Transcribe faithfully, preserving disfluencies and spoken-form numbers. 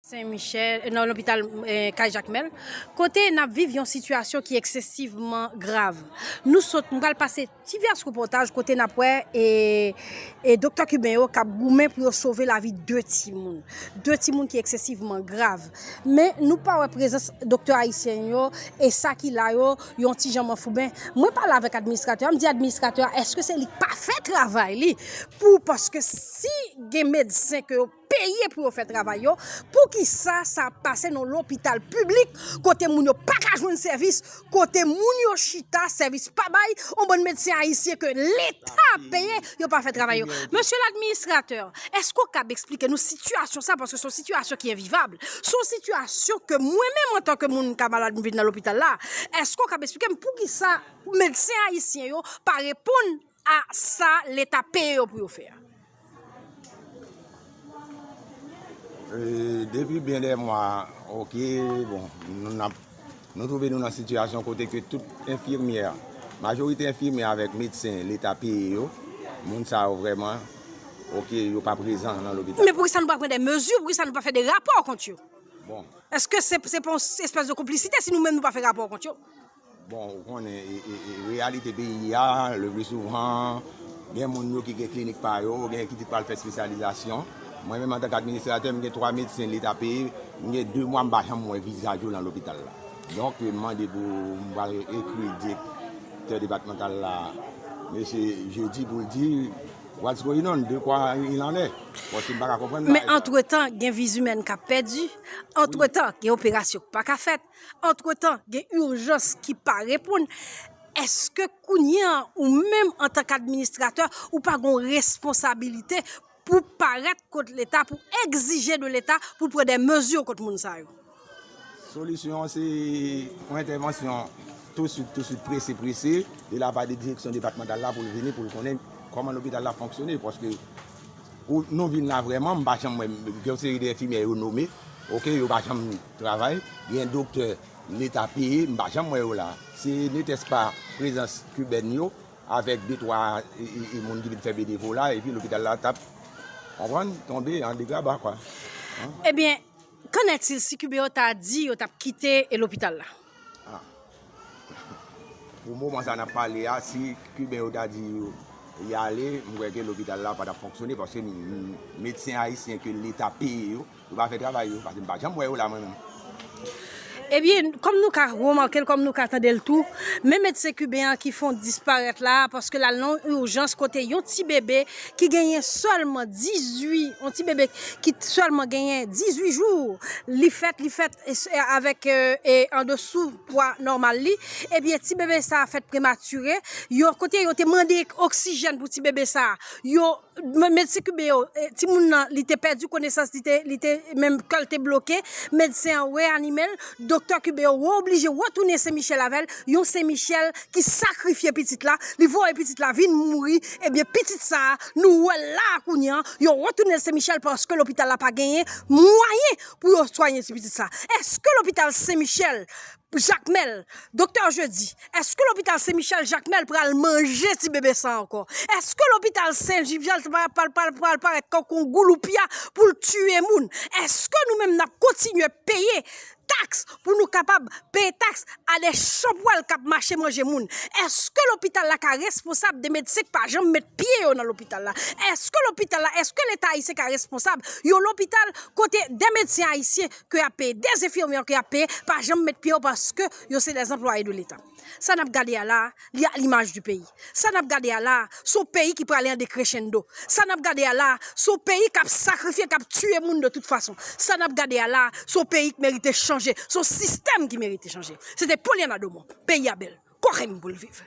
Sen Michel, nan lopital, eh, Kay Jakmèl, kote n ap viv yon sitiyasyon ki eksesivman grav. Nou sot, nou pral pase divès repòtaj kote n ap wè, eh, eh, doktè kiben yo k ap goumen pou yo sove lavi de timoun. De timoun ki eksesivman grav. Men nou pa wè prezans doktè ayisyen yo, e sa ki la yo, yon ti jan manfouben. Mwen pale avèk administratè a, m di administratè a, èske se li k pa fè travay li pou, paske si gen medsen ke yo peye pou yo fè travay yo, poukisa sa ap pase nan lopital piblik kote moun yo pa ka jwenn sèvis, kote moun yo chita, sèvis pa bay, yon bann medsen ayisyen ke Leta peye, yo pa fè travay yo. Mesye ladministratè, èske w kab eksplike nou sitiyasyon sa, paske se yon sitiyasyon ki envivab, se yon sitiyasyon ke mwen menm antanke moun ka malad m vin nan lopital la, èske w kab eksplike m poukisa medsen ayisyen yo pa reponn a sa Leta peye yo pou yo fè a? E, depi byen dè mwa, oke, bon, nou n ap, nou twouve nou nan sitiyasyon kote ke tout enfimyè, majorite enfimyè avèk medsen Leta peye yo, moun sa yo vrèman, oke, yo pa prezan nan lopital. Men poukisa nou pa pran de mezi, poukisa nou pa fè de rapò kont yo? Bon. Èske se, se pa yon espès de konplisite si nou menm nou pa fè rapò kont yo? Bon, ou konnen, e, e, e, reyalite peyi a, le pli souvan, gen moun yo ki gen klinik pa yo, gen ki pral fè espesyalizasyon. Mwen menm, antanke administratè, m gen twa medsen Leta peye, m gen de mwa m pa janm wè vizaj yo nan lopital la. Donk, m mande pou m pral ekri direktè depatmantal la, mesye Jeudi, pou l di, what's going on, de quoi il en est? Paske m pa ka konprann bagay sa. Men antretan, gen vi zimèn k ap pèdi. Antretan, gen operasyon k pa ka fèt. Antretan, gen ijans ki pa reponn. Èske kounye a, ou menm antanke administratè, ou pa gen yon responsabilite pou parèt kot Leta, pou egzije de Leta, pou l pran de mezi kont moun sa yo? Solisyon an se yon entèvansyon touswit, touswit, prese, prese, de la pa de direksyon depatmantal la pou l vini, pou l konnen kòman lopital la fonksyone, paske ou, nou vin la vrèman, m pa janm wè, gen yon seri de enfimyè yo nome, oke, yo pa janm travay, gen doktè Leta peye, m pa janm wè yo la. Se netès pa prezans kibèn yo, avèk de twa, e, e, e, moun ki vin fè benevola, epi lopital la t ap, konprann, tonbe an degraba, kwa. Ebyen, qu'en est-il si kiben yo ta di yo t ap kite, e, lopital la? Ah. Pou moman sa n ap pale a, si kiben yo ta di yo y ale, m kwè ke lopital la pa t ap fonksyone, paske m, m, medsen ayisyen ke Leta peye yo, yo pa fè travay yo, paske m pa janm wè yo la, mwen menm. Ebyen, kòm nou ka remake l, kòm nou ka tande l tou, men medsen kiben an ki fè w disparèt la, paske l al nan yon ijans kote yon ti bebe ki genyen sèlman dizuit, yon ti bebe ki sèlman genyen dizuit jou, li fèt, li fèt, e, e, avèk, e, e, andesou pwa nòmal li, ebyen, ti bebe sa a fèt prematire, yo, kote yo te mande oksijèn pou ti bebe sa a, yo, men, medsen kiben yo, e, timoun nan, li te pèdi konesans, li te, li te, menm kè l te bloke, medsen an reyanime l, doktè kiben yo oblije retounen Sen Michèl avè l, yon Sen Michèl ki sakrifye pitit la, li voye pitit la vin mouri, ebyen pitit sa a, nou wè l la a kounye a, yo retounen l Sen Michèl paske lopital la pa genyen mwayen pou yo swanyen ti pitit sa. Èske lopital Sen Michèl, Jakmèl, doktè Jeudi, èske lopital Sen Michèl Jakmèl pral manje ti bebe sa a ankò? Èske lopital Sen Michèl pral, pral, pral, pral parèt tankou yon gouloupya pou l tiye moun? Èske nou menm n ap kontinye peye taks pou nou kapab peye taks a de chanpwèl k ap mache manje moun? Èske lopital la ka responsab de medsen k pa janm met pye yo nan lopital la? Èske lopital la, èske Leta ayisyen ka responsab yon lopital kote de medsen ayisyen ke y ap peye, de enfimyè ke y ap peye, pa janm met pye yo paske yo se de anplwaye de Leta. Sa n ap gade a la a, li a limaj di peyi. Sa n ap gade a la a, se yon peyi ki prale an decrescendo. Sa n ap gade a la a, se yon peyi k ap sakrifye, k ap tiye moun de tout fason. Sa n ap gade a la a, se yon peyi ki merite chanje. Se yon sistèm ki merite chanje. Se te Poliana Domon. Peyi a bèl. Kwake m pou l viv.